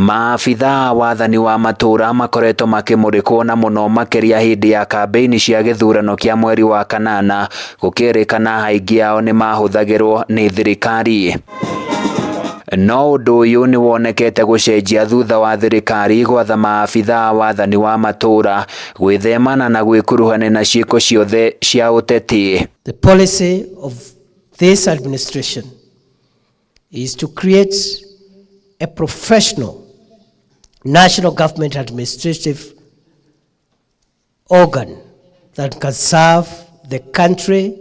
Maabithaa a wathani wa matũũra makoretwo makĩmũrĩkwo na mũno makĩria hĩndĩ ya kambĩini cia gĩthurano kĩa mweri wa kanana, gũkĩrĩkana aingĩ ao nĩ mahũthagĩrwo nĩ thirikari. No ũndũ ũyũ nĩ wonekete gũcenjia thutha wa thirikari gwatha maabithaa a wathani wa matũũra gwĩthemana na gwĩkuruhania na ciĩko ciothe cia ũteti. The policy of this administration is to create a professional national government administrative organ that can serve the country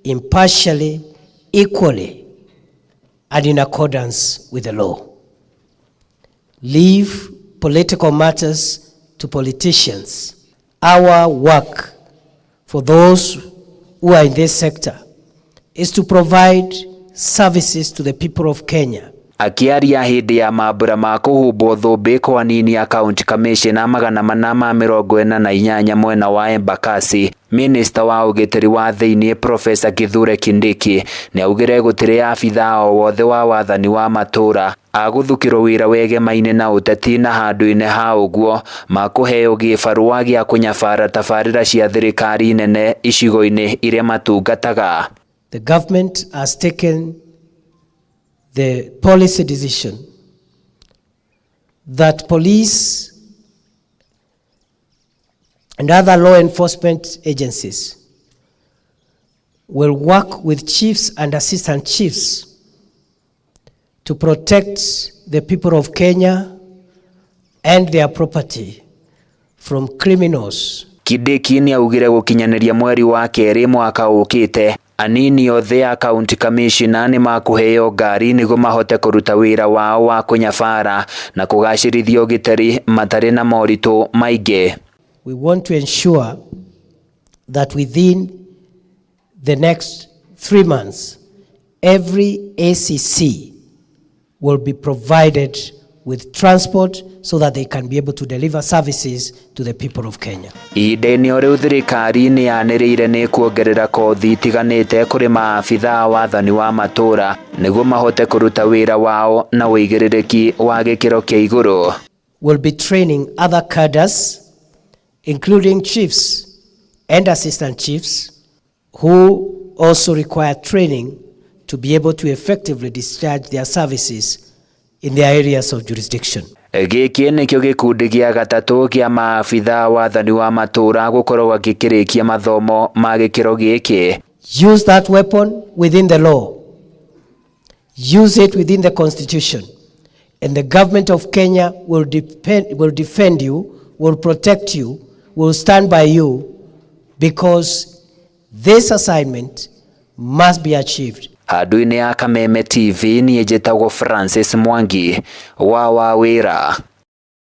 impartially, equally, and in accordance with the law. Leave political matters to politicians. Our work for those who are in this sector is to provide services to the people of Kenya. Akĩaria hĩndĩ ya mambura ma kũhumbwo thũmbĩ kwa anini a county commissioner 448 mwena wa Embakasi, Minista wa ũgitĩri wa thĩinĩ Professor Kithure Kindiki nĩaugire gũtirĩ abithaa o wothe wa wathani wa matũũra agũthukĩrwo wĩra wegemaine na ũteti na handũ-inĩ ha ũguo makũheo gĩbarũa gĩa kũnyabara tabarĩra cia thirikari nene icigo-inĩ iria matungataga. The government has taken the policy decision that police and other law enforcement agencies will work with chiefs and assistant chiefs to protect the people of Kenya and their property from criminals. Kindiki nĩaugire gũkinyanĩria mweri wa kerĩ mwaka ũkĩte, anini othe a county commissioner nĩmakũheo ngari nĩguo mahote kũruta wĩra wao wa kũnyabara na kũgacĩrithia ũgitĩri matarĩ na moritũ maingĩ. We want to ensure that within the next 3 months, every ACC will be provided with transport so that they can be able to deliver services to the people of Kenya. Ihinda-inĩ o rĩu, thirikari nĩ yanĩrĩire nĩ kuongerera kothi itiganĩte kũrĩ maabithaa a wathani wa matũũra nĩguo mahote kũruta wĩra wao na ũigĩrĩrĩki wa gĩkĩro kĩa igũrũ. Will be training other cadres, including chiefs and assistant chiefs, who also require training to be able to effectively discharge their services in their areas of jurisdiction. Gĩkĩ nĩkĩo gĩkundi gĩa gatatũ kĩa maabithaa wathani wa matũũra gũkorwo gĩkĩrĩkia mathomo ma gĩkĩro gĩkĩ. Use that weapon within the law. Use it within the constitution. And the government of Kenya will defend you, will protect you, will stand by you, because this assignment must be achieved. Handũ-inĩ ya Kameme TV, niĩ njĩtagwo Francis Mwangi wa Wawĩra.